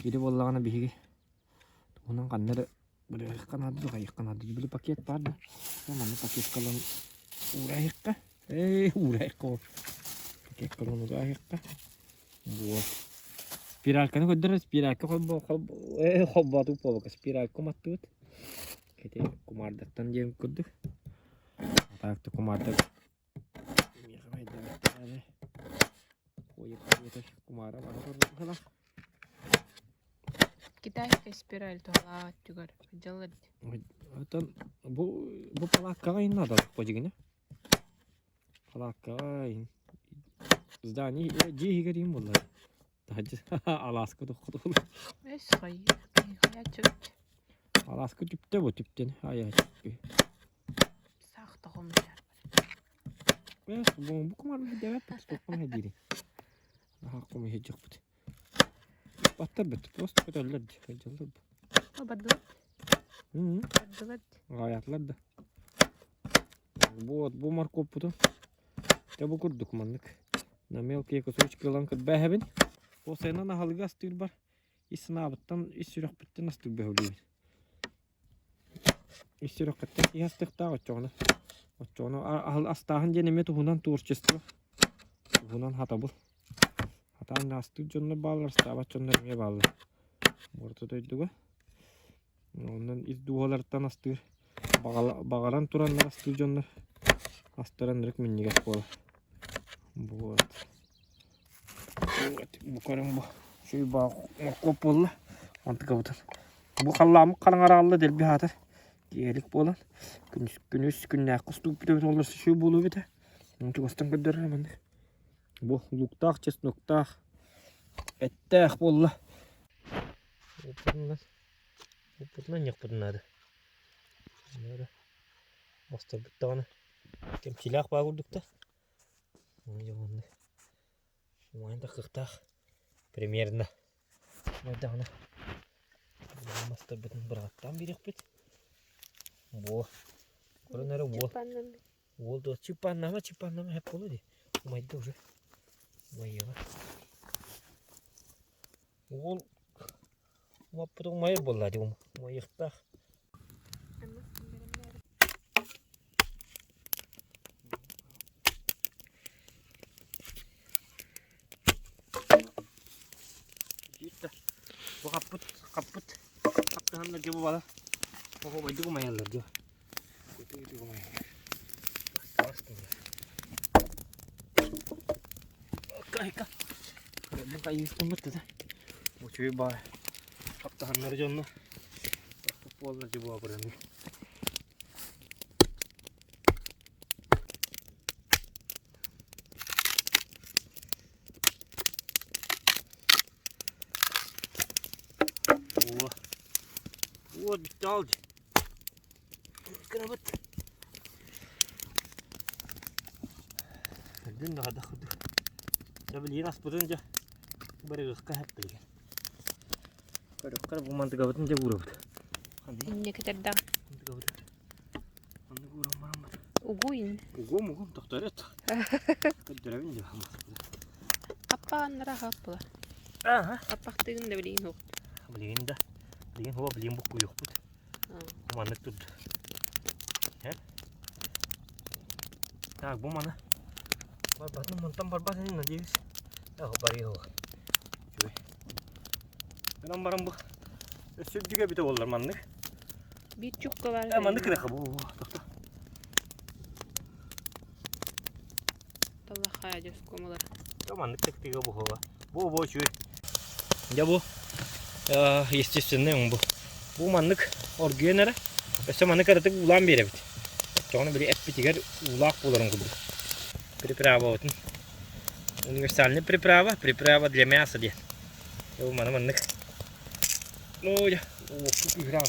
Кири буоллаҕына биһиги туһунан ханна эрэ Бырыахха наада да хайыахха наада били пакет баар да манна пакетка ылан уураайыахха ээ уураайыахха ол пакетка ылан уураайыахха вот спиральканы көрдөрөр спиралька холбо холбо ээ холбоотук буолбакка спиралька уматтыбыт ити кумаардаттан диэн курдук так то кумаардар миэхэ өйдөөбөттөр кумаара бара турбут Китайская спираль туһалаах өттүгэр дьаллар Оттон бу бу палааккаҕа иһин наадалаах дьигинэ. Палааккаҕа иһин. Здание дьиэ иһигэр иһин буоллар. Таһырдьа алааска тохтолу. Өс хайы хайаччыт Алааска түптэ бу түптэн айа саах тоҕомуйар. Э, бу бу кумар дэбэт тоққом дири. Аха кум иһиджихпут. Баттар бит, просто көтөллөр ди, дьаллар бу. Бардылар. Бардылар. Аҕайаатылар да. Вот, бу моркуоппутун. Дьэ бу курдук маннык. На мелкие кусочки ылан кырбээһэбин. Уопсайынан аһылыгы астыырбар ис санаабыттан, ис сүрэхпиттэн астыыр бөһүлүүбүн. Ис сүрэххиттэн киһи астыахтаах оччоҕуна. Оччоҕуна астааһын диэн эмиэ туһунан творчество, туһунан хатабыл. Хатаан астыыр дьоннор бааллар, астаабат дьоннор эмиэ бааллар. Орто дойдуга. Онон ис дууһаларыттан астыыр, баҕаран тураннар астыыр дьоннор астара ынырык минньигэс буолар. Вот. Вот, бу көрүҥ бу. Үчүгэй баа моркуоп буолла. Онтукабытын Бу халлааммыт хараҥараалла дэлби аһаатар киэһэлик буолан күнүс күнүс күннээххэ устууппут эбит буоллар үчүгэй буолуо эбитэ. Чугастан көрдөрөр маннык. Бу луктаах, чесноктаах, эттээх буолла. Уппутунан уппутунан ньахпытын наада. Наада. Мастарбыт даҕаны кэмчилээх баа курдук да. Умайан тахсыахтаах примерно умайдаҕына мастарбытын быраҕаттаан биэриэхпит. Буо. Көрөн эрэ уол. Уол дуо чыппааннаама чыппааннаама хэп буолуо дии. Умайда уже. Умайыаҕа. Уол умаппыт умайар буолла дии умайыахтаах. Бу хаппыт, хаппыт, хаптаһаннар дьэ бу бала. Оһуобайдык умайаллар дьэ. Үтү-үтү умайаллар. Кайка. Бу хайыыстыммыт да. Үчүгэй баай. Хаптаһаннар дьонно. Буолла дьэ бу абыраны. О, вот бүттэ ал дии. Кырабыт. Үрдүн да хайдах курдук. Дьэ билигин аспытын дьэ барыгыахха сөп билигин. Көрүөххэ бу мантыгабытын дьэ уурабыт. Инньэ кэтэрдээх. Мантыгабытын. Оннук ууран бараммыт. Угуйун. Угуом угуом тохторет. Көрдөрөбүн дьэ Хаппаҕаннара хаппыла. Ага. Хаппахтыгын да билигин суох. Билигин да. Билигин хуба билигин буккуйуохпут. Маннык турду. Так, бу маны барбатын, мантан барбат ини, надеюсь. Эх, барыа Үчүгэй. Гынан баран бу өссө үрдүгэ эбитэ буоллар маннык. Биир чукка бар. Э, маннык кыраха бу, тохто. Талахаа дьоскуомалар. Маннык тактига буһула. Бу бу үчүгэй. Дьэ бу естественный бу. Бу маннык оргуйан эрэ. Өссө маннык кыратык уулаан биэрэбит. Оччоҕуна били эппитигэр уулаах буоларын курдук. Приправабытын. Универсальный приправа, приправа для мяса диэн. Бу маны маннык. Ну, дьэ, уоппут күүһүрэ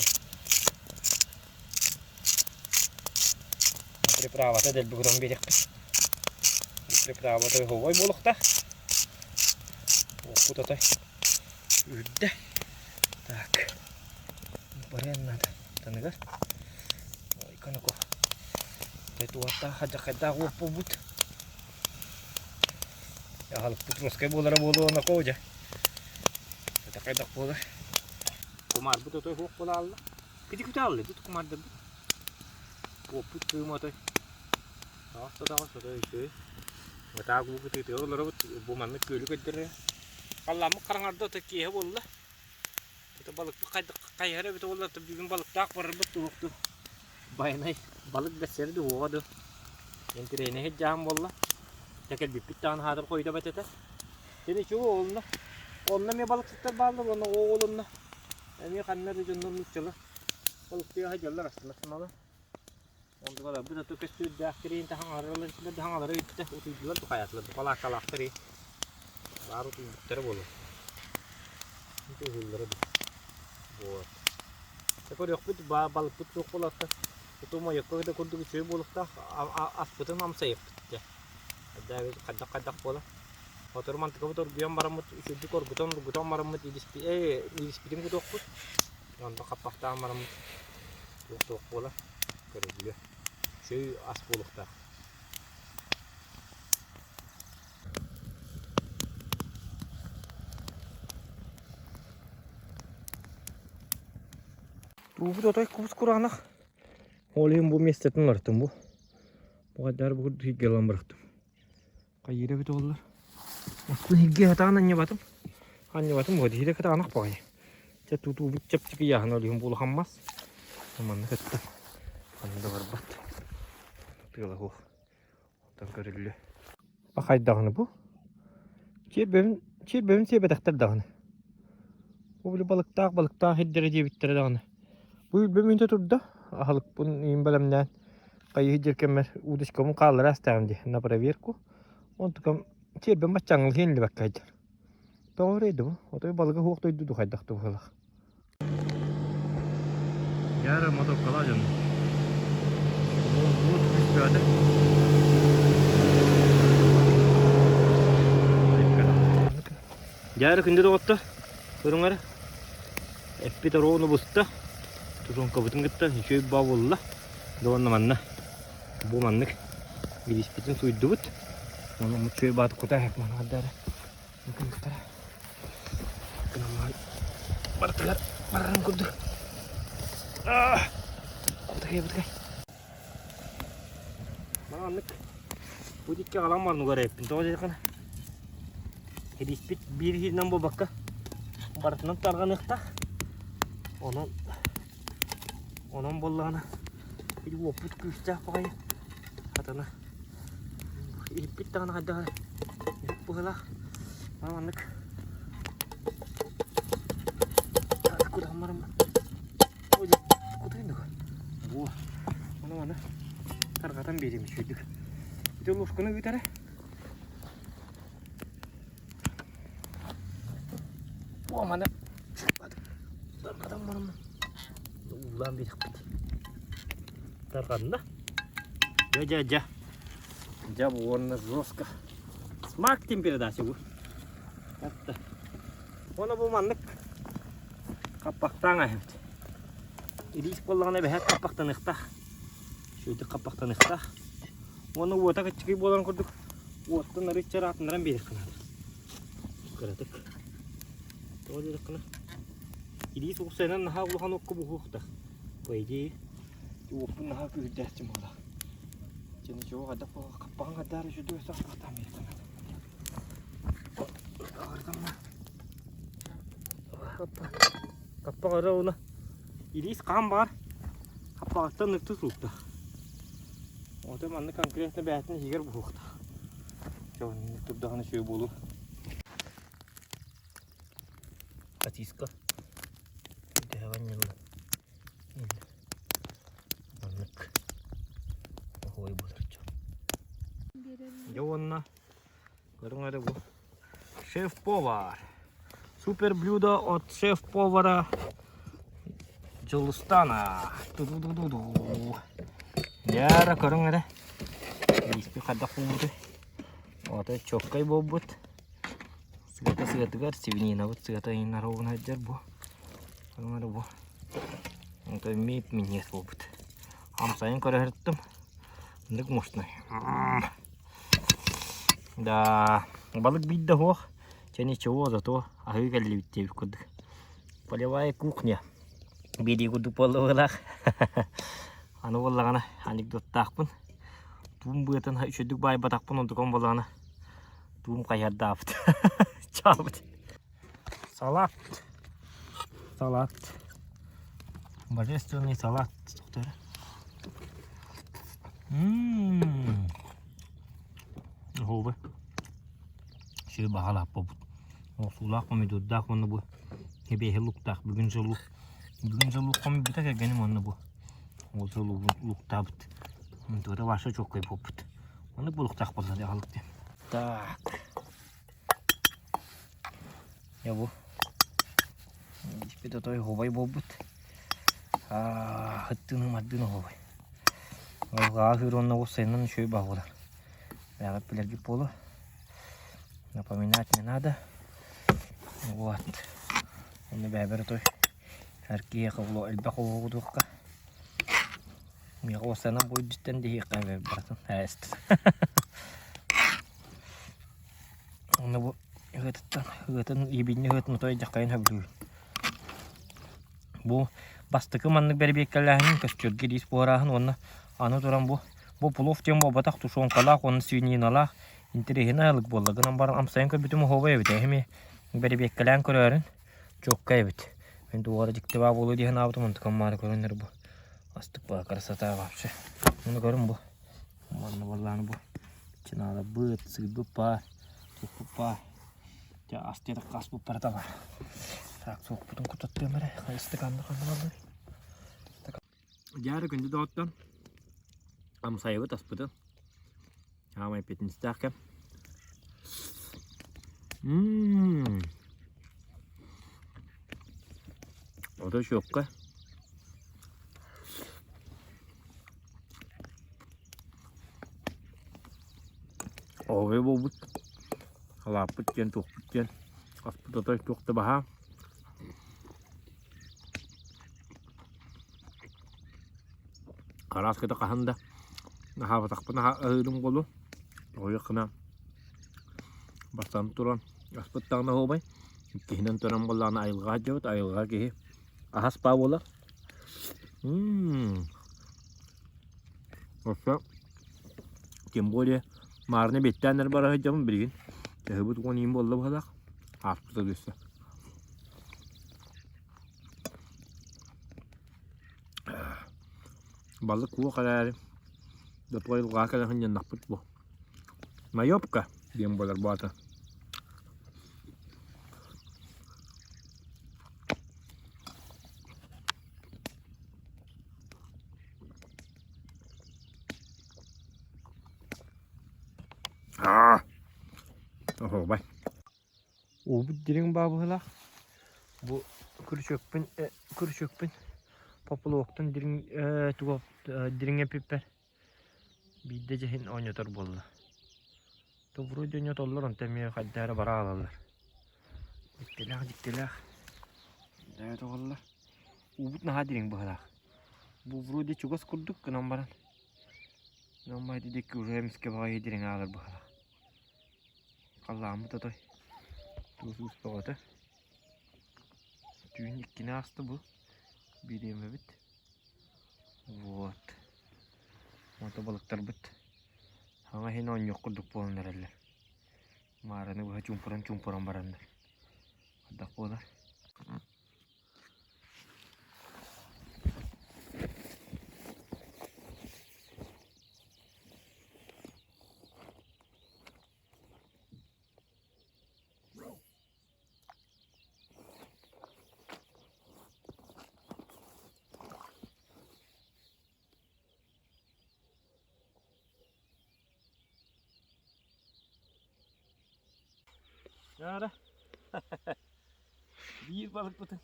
Приправата дэлби кутан биэриэхпит. Приправата оһуобай буолуохтаах. Уоппут отой үрдэ. Так. Барыан надо. Таныгар. Ой, коноко. Туаттаах хадьахайдаах уоп буолбут. Аһалыкпыт русскай буолара буолуо оноко дьэ. Хайдах буолар. Кумаарбыт отой суох буолаалла. Кити күтэ тут кумаардырбыт. Уоппут кыым отой. Таҕыс да таҕыс отой үчүгэй. Ытаак уу кытыытыгар олоробут. Бу маннык күөлү көрдөрөр. Халлааммыт хараҥарда ото киэһэ буолла. Ото балыкпыт хайыһар эбитэ буолла бүгүн балыктаах барарбыт туһукту. Байанай балык бэссэри дуһуоҕа ду. Интириэһинэй дьаһан буолла. Дьэ кэлбиппит даҕаны хаатыр хойдо этэ. Син үчүгэй уолунна. Онно эмиэ балыксыттар бааллар уонна оҕолонно. Эмиэ ханна да дьоннор нууччалар балыктыы сылдьаллар астына-астыналар. Онтукалар бу зато көстүүрдээхтэрин таһаҥаралар таһаҥалара бүттэ утуйдулар тухайаатылар палааккалаахтар баар утуйбуттара буолуо. Уһууллара бу. Вот. Көрүөхпүт балыкпыт суох буолаатта. Утум ойокко да курдук үчүгэй буолуохтаах аспытын амсайыахпыт дьэ. Хайдах-хайдах буолар. Сотору мантыкабыт оргуйан бараммыт, үчүгэйдик оргутан оргутан бараммыт илиспитин кутуохпут. Онтон хаппахтаан бараммыт туох-туох буолар көрүллүө. Үчүгэй ас буолуохтаах. Туубут отой кубус кураанах. Ол иһин бу миэстэтин уларыттым бу. Бу хайдаар бу курдук иһигэр ылан бырахтым. Хайыыра эбит буоллар. Оттон иһиргэ сатаан анньыбатым. Анньыбатым вот иһирэ кытаанах баҕайы. Чэ тутуубут чэпчэки ыйааһына ол иһин буолахаммас. Манна кытта ханна да барбат. Тыала суох. Оттон көрүллүө. Хайдаҕыны бу? Чиэрбэбин чиэрбэбин сиэбэтэхтэр даҕаны. Бу били балыктаах балыктаах ирдэрэ диэбиттэрэ даҕаны. Бу үрбэ мүнтэ турда. Аһылыкпын иин бэлэмнээн хайыы дьэр кэммэр удочкабын хааллара астаҕым дии на проверку. Онтукам чиэрбэм баччааҥҥылык иһиллибэккэ сылдьар. Тоҕо эрэйдэ бу? Отой балыга суох дойду ду хайдах да быһыылаах. Яра мотоккала дьон. Бу түспээтэ. Дьаары күндү доҕотто, көрүҥ эрэ. Эппит оруону буста. Тушенкабытын кытта үчүгэй баа буолла. Уонна манна бу маннык бириспитин сууйдубут. Онон үчүгэй бааты кута манардаары. Барытыгар барарын курдук. Бутакай, бутакай. Маннык бу дикки аҕалан манныгар эппин. Тоҕо диэтэххинэ Ириспит биир иһинэн буолбакка барытынан тарҕаныахтаах. Онон онон буоллаҕына ити уоппут күүстээх баҕайы хатана иһиппит даҕаны хайдах эрэ быһыылаах. Маннык кутан баран кутайын Во ону маны тарҕатан биэриим үчүгэйдик. Ити ложканы ыыт эрэ. О, маны тарҕатан бараммын уулаан биэриэхпит. Тарҕанна. Дьэ, дьэ, дьэ. Дьэ, уонна жестко. Смак тем передача бу. Атта. Оны бу маннык хаппахтаан аһыбыт. Ириис буоллаҕына эбэһээт хаппахтаныахтаах. Үчүгэйдик хаппахтаныахтаах. Уонна уота кыччыкый буоларын курдук уоттан арыычча ыраатыннаран биэриэххэ наада. Кыратык. Тоҕо диэтэххинэ, илии уопсайынан наһаа улахан окко буһуохтаах. По идее, уоппун наһаа күүһүрдээччим буолар. Чэ ничего хайдах хаппаҕын хайдаары үчүгэй өссө хаппахтаан биэрдим. Хаппах өрө уна илиис хаан баар хаппаҕыттан ырты суукта. Ото манна конкретно бэйэтин иһигэр буһуохтаах. Чэ оннук турдаҕына үчүгэй буолуо. Сосиска. Төһөҕө анньылла. Маннык оһуой буолар дьон. Дьэ уонна көрүҥ эрэ бу шеф-повар. Супер блюдо от шеф-повара Дьулустана. Ту-ду-ду-ду-ду. Дьэ көрүҥ эрэ. Бииспи хайдах буолбутуй? Ото чоккай буолбут. Сыата сыатыгар свининабыт сыата иҥнэр сылдьар бу. Көрүҥ эрэ бу. Онтон мип минньигэс буолбут. Амсайын көрө сырыттым. Ынырык мощный. Да, балык биир да суох. Чэ ничего, зато аһыы кэллибит диэбит курдук. Полевая кухня. Биирии курдук буолла быһыылаах. Аны буоллаҕына анекдоттаахпын. Туум быатын үчүгдүк баайбатахпын онтукам буоллаҕына туум хайыһардаабыт. Чаабыт. Салат. Салат. Божественный салат. Ммм. Оһуобай. Үчүгэй баҕалаах буолбут. Оҕурсуулаах, помидордаах уонна бу эбиэһи луктаах. Бүгүн же лук. Бүгүн же лук хомуйбута кэргэним уонна бу ол же луктаабыт. Туора ваша чоккай буолбут. Оннук булуктаах буолла аҕалык диэн. Так. Дьэ бу испит отой оһуобай буолбут. Ыттыын мардыын оһуобай. Алҕаа аһыыр уонна уопсайынан үчүгэй баҕа буолар. Бэҕэт билэргит буолуо. Напоминать не надо. Вот. Онно бэйэбэр отой эр киһиэхэ элбэх оҕоҕутуохха. Миэхэ уопсайынан бу үрдүттэн диһиэххэ барытын ээст. Уонна бу ыһыатыттан ыһыатын ибинни ыһыатын отой дьаххайын сөбүлүүр. Бу бастакы маннык бэрэбиэркэлээһин көстүөргэ рис буһарааһын уонна аны туран бу бу плов диэн буолбатах тушенкалаах уонна свининалаах интэриэһинэй аһылык буолла гынан баран амсайан көрбүтүм оһуобай эбит эһими бэрэбиэркэлээн көрөөрүн чуоккай эбит. Мин туох эрэ дьикти баа буолуо дии санаабытым онтукам маары көрөннөр бу астык баа красота вообще. Ону көрүн бу Манна буоллаҕына бу чинааларбыт, сыырбыт баар, туохпут баар. Дьэ ас диэтэххэ аспыт барыта баар. Так, суохпутун кутаттыам эрэ, ыстакаанна ханна бааллар? Дьаары күндү доҕоттор, амсайыбыт аспытын. Аамай пятництээх кэм. Мм. Ото чуокка. Оһуобай буолбут, халааппыт диэн туохпут диэн аспыт отой туох да баһаам. Араас кыта хаһан да аһаабатахпын аһыырым буолуо. Тоҕойуох гына бастаан туран аспыт даҕаны оһуобай. Иккиһинэн туран буоллаҕына айылҕаҕа сылдьабыт, айылҕа киһи аһас баа буолар. Өссө тем более маарына биэттээн эрэ бара сылдьабын билигин. Төһөбүт уон иин буолла быһалаах. Ааспыта өссө. Балык куох эрээри, да айылҕаҕа кэлэн сынньаннахпыт буо. Маёпка диэн буолар бу аата. Оһуобай. Уубут дириҥ баабыһылаах. Бу күрүчүөкпүн күрүчүөкпүн поплавоктан дириҥ туга дириҥ эппиппэр биирдэ дьэһин оонньотор буолла. То вроде оонньотоллор онтон эмиэ хайдах эрэ бара аалаллар. Дьиктилээх дьиктилээх. Дьэ тоҕоллор. Уубут наһаа дириҥ быһыылаах. Бу вроде чугас курдук гынан баран. Гынан ити диэки уже эмискэ баҕайы дириҥ аалар быһыылаах. Халлааммыт отой туус уус бөҕөтө. Түүн иккини ааста бу бириэмэбит. Вот. Ото балыктарбыт. Саҥа иһин оонньуох курдук буолан эрэллэр. Маараны быһа чуумпуран-чуумпуран бараннар. Хайдах буолар? Наара. Биир балыкпытын.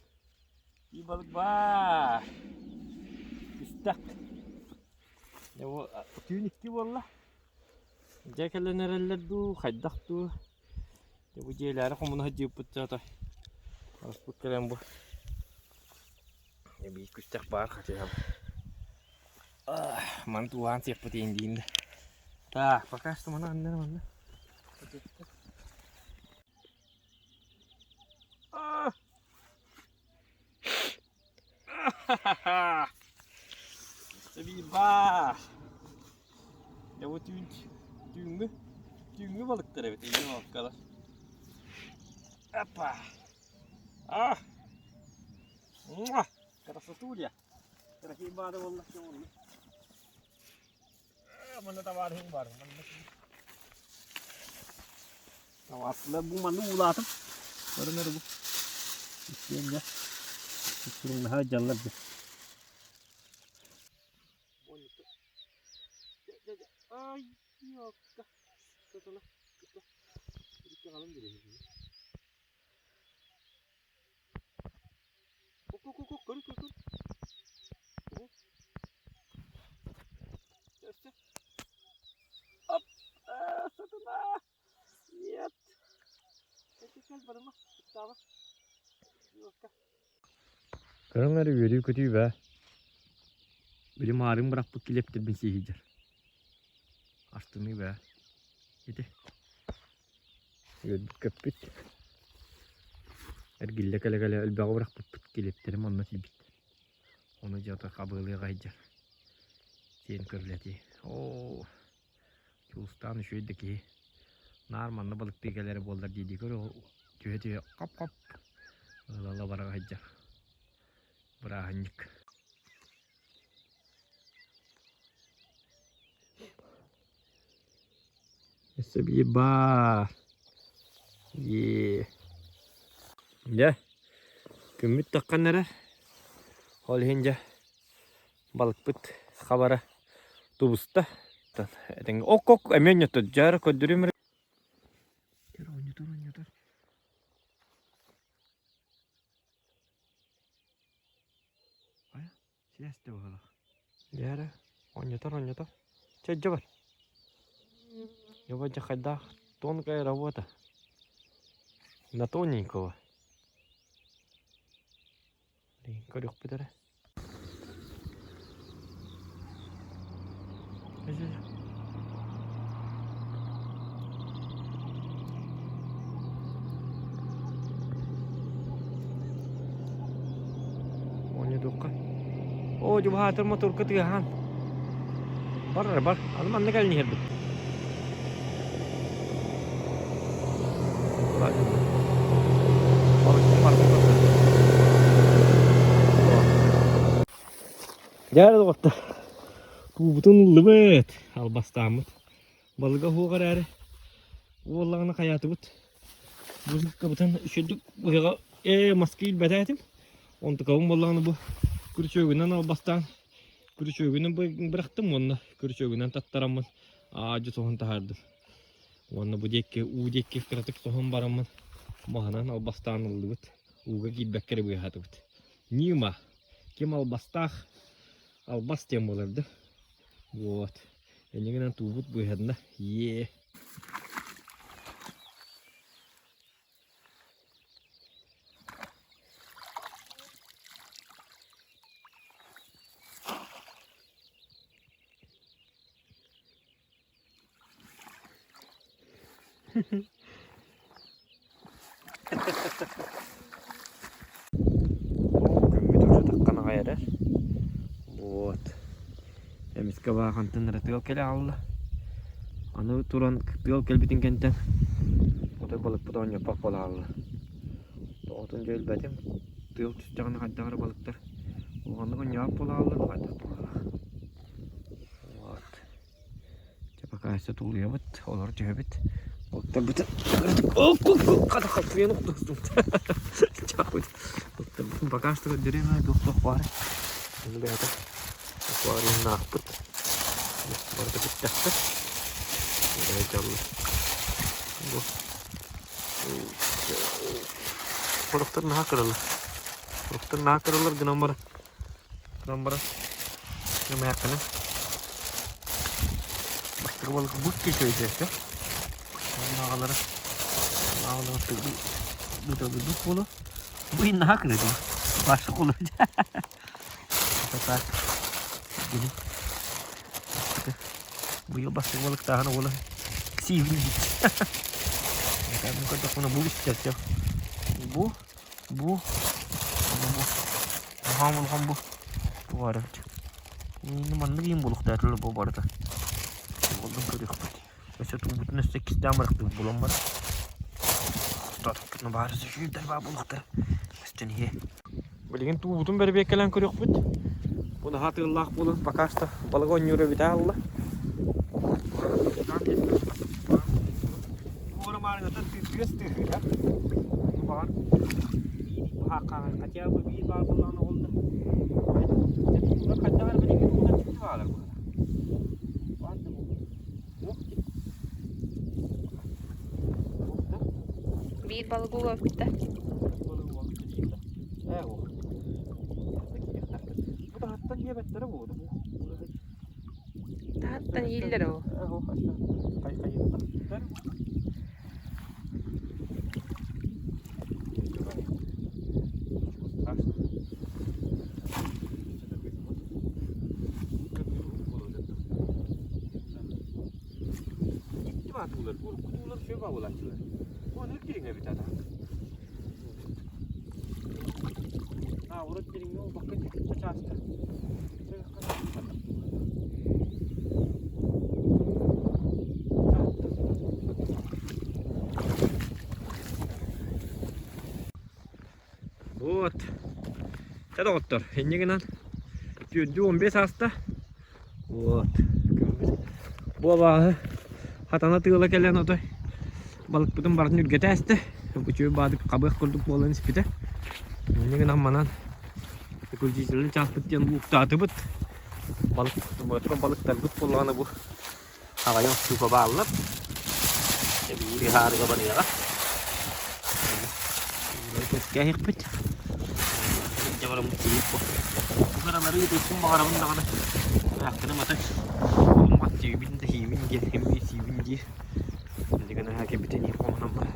Биир балык баар. Истэх. Дьэ бу түүн икки буолла. Дьэ кэлэн эрэллэр дуу, хайдах дуу. Дьэ бу дьиэлээри хомуна сылдьыбыппыт дьэ Ааспыт кэлэн бу биир күстэх баар хотя бы. Маны тууһаан сиэхпит иһин диин да. Так, пока что маны аннара манна. Баар. Дьэ бу түүн түүҥҥү түүҥҥү балыктар эбит ийэ балыккалар. Опа! А! Муа! Красотулья! Красивый баада буолла буолла. Манна табаарыһым бар. Табаасылар бу манны уулаатым. Көрүнэр бу. Иккиэн дьэ. Суруннаһа дьаллар дьэ. Ай, ёпта. Сатана. Көр, көр, көр. Өссө. Оп! Сатана! Нет! Кэл, барыма. Куттаама. Көрүҥ эрэ үөрүү-көтүү бээ. Били маарыҥ бырахпыт килиэптэрбин сии сылдьар. Астыныы бээ. Ити. Үөрбүт-көппүт. Эргиллэ кэлэ-кэлэ элбэҕи бырахпыппыт килиэптэрим онно тиийбит. Ону дьэ хабыалыаҕа сылдьар. Сиэн көрүлэтии. Оо, Дьулустаан үчүгэй да киһи. Наар манна балыктыы кэлэрэ буоллар дии-дии көр түһэ-түһэ хоп-хоп ыла-ыла бара сылдьар. Бырааһынньык. Өссө биир баар. Ээ. Дьэ, күммүт таххан эрэр. Ол иһин дьэ балыкпыт хабара тубуста. Этэҥҥэ ок-ок эмиэ онньотор дьара көрдөрүм эрэ. Онньотор онньотор. Хайа, силээстэ быһыылаах. Дьээрэ, онньотор онньотор. Чэ, дьэ бар. Дьэ хайдах тонкая работа. На тоненького. Блин, көрүөхпүт эрэ. Оонньотуохха. Оо, дьубаһаатыр мотуорка тыаһаан. Бар эрэ бар. Аны манна кэлэн иһэрбит. Дьэ доҕоттор, туубутун ыллыбыт, албастааммыт. Балыга суох эрээри, уоллаҕына хайаатыбыт. Бу үчүгдүк быһаҕа ээ маска иилбэтээтим. Онтукабын буоллаҕына бу күрүчүөгүнэн албастаан күрүчүөгүнэн бырахтым уонна күрүчүөгүнэн таттараммын аадьы соһон таһаардым. Уонна бу диэки уу диэки кыратык соһон бараммын маһынан албастаан ыллыбыт. Ууга киирбэккэ эрэ быыһаатыбыт. Нима ким албастаах албас диэн буолар да. Вот. Инньэ гынан туубут быыһанна. Е. Күммүт уже таххан аҕай эрэр. Вот. Эмискэ баахантан эрэ тыал кэлэ хаалла. Аны туран тыал кэлбитин кэнтэн отой балыкпыт оонньоппот буола хаалла. Тоҕотун дьэ билбэтим. Тыал түстэҕинэ хайдах эрэ балыктар улаханнык оонньообот буола хааллар, хайдах буолаллар. Вот. Дьэ пока өссө тулуйабыт, олоро түһэбит. Балыктарбытын Балыктарбытын пока что көрдөрүөм ээ туох-туох баар. Ону бэйэтэ аквариумнаахпыт. Барыта бүттэхпит. Бу Сорохтор наһаа кыралар. Сорохтор наһаа кыралар гынан баран гынан баран гымыһаххына бастакы балык бут кичөйдөөтө. Оннааҕылара оннааҕылара быталыйбыт буолуо. Бу иһин наһаа кыра дии. Баша кулу. Так. Гини. Быйыл бастакы балыктааһын уола сиибин диир. Көрдөхпүнэ бу истэрчэ. Бу, бу, бу. Улахан улахан бу. Бу баар эбит. Инни маннык иин булуохтаатылар бу барыта. Буоллун көрүөхпүт. Өссө туубутун өссө иккистээн барахтыбыт булан баран. Тотоппутуна баар өссө сүүрдэр баа булуохтара. Өстөн иһиэ. Билигин туубутун бэрэбиэркэлээн көрүөхпүт. Бу наһаа тыаллаах буолан пока что балык оонньуура бүтэ хаалла. Тыас тыаһыыта. Баҕар хотя бы биир баар буоллаҕына ол да хайдах эрэ билигин уунан дьикти баалар Биир балыгы уоппута. Бу таһаттан диэбэттэрэ буолуо бу. Таһаттан ииллэр ол. Дьикти баатылар, урукку туулар үчүгэй баалааччылар. Оннук дириҥ эбит ата. Аа, урут дириҥҥэ уолбакка чааска. Вот. Чэ доҕоттор, инньэ гынан түөрдүү 15 ааста. Вот. Бу абааһы хатана тыала кэлэн отой балыкпытын барытын үргэтэ эстэ. Үчүгэй баадык хабыах курдук буолан испитэ. Инньэ гынан манан заключительный чааспыт диэн лууктаатыбыт. Балык, балыктарбыт буоллаҕына бу Аҕыйах штука бааллар. Биир ыһаарыга барыаҕа. Кэһиэхпит. Дьэ бараммыт тиийиэх бу. Бу кыралары ыытыахпын баҕарабын даҕаны. Аахтарым аты. Олуммат тиийбин да сиибин диэн ким сиибин диир. Indi гына кэбитин иир хомунан бар.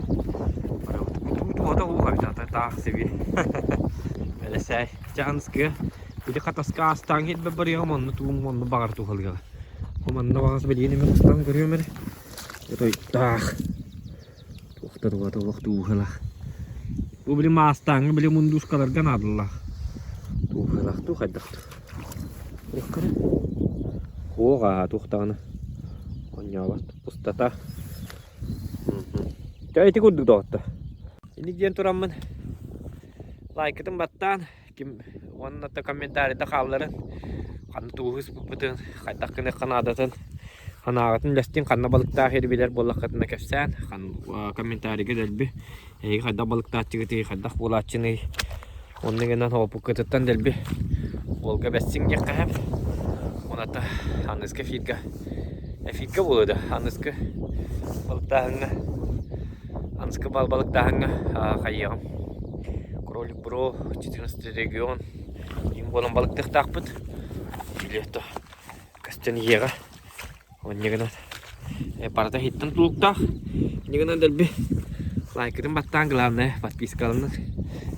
Барабыт. Туота ууха битата таах сиби. Элэсээй. Чаанскы. Били хатаска астаан киирбэт барыаҕым онно туум онно баҕар туһалыаҕа. Бу манна баҕас билигин эмэ кустаан көрүөм эрэ. Отойдаах. Туохта туга олох тууһалаах. Бу били маастааҥҥа били мундуускаларга наадалаах. Тууһалаах туу хайдах туу. Көрө. Хуох ааһа туох даҕаны. Онньообот пустата. Дьэ ити курдук доҕоттор. Инник диэн тураммын лайкытын баттаан ким уонна да комментарийда хаалларын ханна тугу ыспыппытын хайдах гыныахха наадатын санааҕытын үллэстиҥ ханна балыктаах иһи билэр буоллаххытына кэпсээн комментарийга дэлби эһиги хайдах балыктааччыгытый хайдах буолааччыный онно гынан опуккутуттан дэлби уолга бэссиҥ диэххэ сөп уонна аныгыскы эфиргэ эфиргэ буолуо да аныгыскы балыктааһыҥҥа аныгыскы балыктааһыҥҥа хайыаҕым Кролик Бро, 14 регион. Им буолан балыктыахтаахпыт. Билиэтто көстөн иһиэҕэ. Онньа гынан барыта иһиттэн тулуктаах. Инньэ гынан дэлби лайкытын баттаан главное подпискаланын.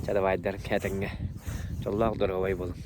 Ча давайдар кээтэҥҥэ. Дьоллоох доруобай буолуҥ.